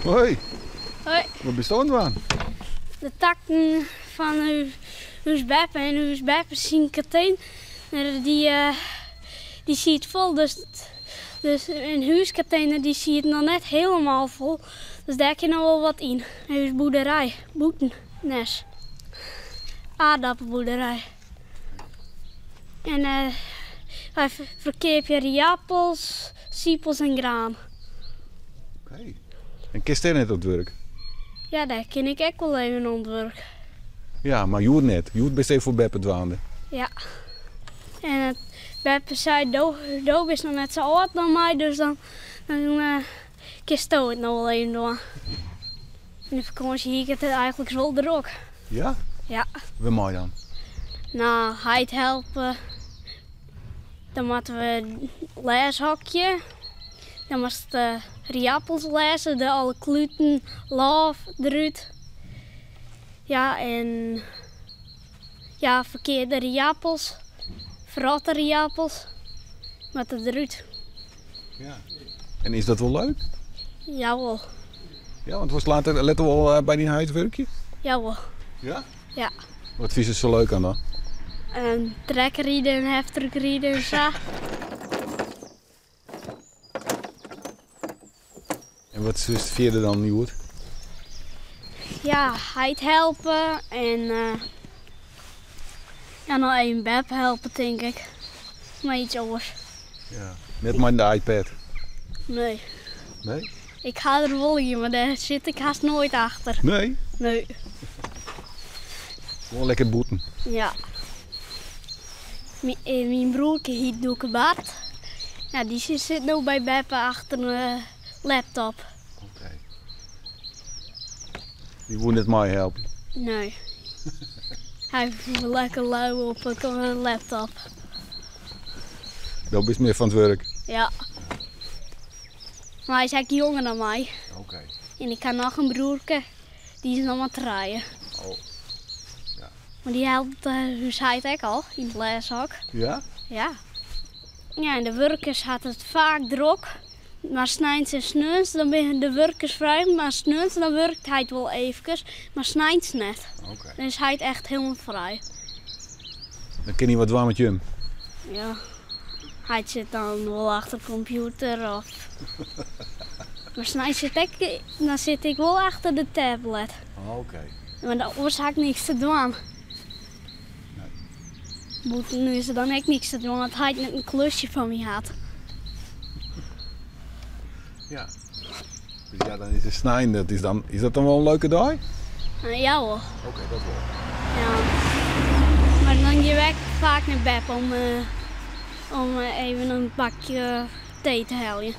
Hoi. Hoi. Wat bist oan it dwaan? De takken fan ús beppe en ús beppe syn kontener dy, dy siet fol. Dus, dus en ús kontener dy siet noch net hielendal fol. Dus dêr kin noch wol wat yn. Ús boerderij, bûten Nes. Aardappelboerderij. En wy ferkeapje riappels, sipels en graan. Oké. En kinst dêr net oan it wurk? Ja, dêr kin ik ek wol even oan it wurk. Ja, mar hjoed net. Hjoed bist even foar beppe dwaande. Ja. En beppe sei, do, do bist noch net sa âld dan my, dus dan, dan kinsto it no wol even dwaan. Yn de fakânsje hie ik it eigentlik wol drok. Ja? Ja. Wêrmei dan? No, heit helpe. Dan moatte we lêshokje. Dan moatst de riappels lêze, de alle kluten, lôf derút. Ja, en ja, ferkearde riappels, ferrotte riappels moatte derút. Ja. En is dat wol leuk? Jawol. Ja, want wolst later letter wol by dyn heit wurkje? Jawol. Ja? Ja. Wat fynst der sa leuk oan dan? Trekker ride en heftruck ride en sa. En wat silst fierder dan hjoed? Ja, heit helpe en ja, noch even beppe helpe tink ik. Mei iets oars. Ja. Net mei de iPad? Nee. Nee? Ik ha der wol ien, mar dêr sit ik hast noait achter. Nee? Nee. Gewoan lekker bûten? Ja. Myn broerke hyt Doeke Bart. Ja, dy sit no by beppe achter de laptop. Oké. Dy woe net meihelpe? Nee. Hy woe lekker lui op de laptop. Do bist mear fan it wurk? Ja. Mar hy is ek jonger dan my. Oké. En ik ha noch in broerke, dy is noch mar trije. Oh. Ja. Mar dy helpt ús heit ek al yn it lêshok. Ja? Ja. Ja, en de wurkers hat it faak drok. Mar sneins en sneons dan binne de wurkers frij, mar sneons dan wurket heit wol eefkes, mar sneins net. Oké. Dan is heit echt hielendal frij. Dan kin hy wat dwaan mei jim? Ja. Heit sit dan wol achter de kompjûter of. Mar sneins sit ek, dan sit ik wol achter de tablet. Oké. Want oars ha ik niks te dwaan. Nee. Bûten is der dan ek niks te dwaan as heit net in klusje foar my hat. Ja. Dus ja, dan is it snein, dat is dan, is dat dan wol in leuke dei? Ja wol. Oké, dat wol. Ja. Mar dan gean we ek faak nei beppe om, om even in bakje tee te heljen.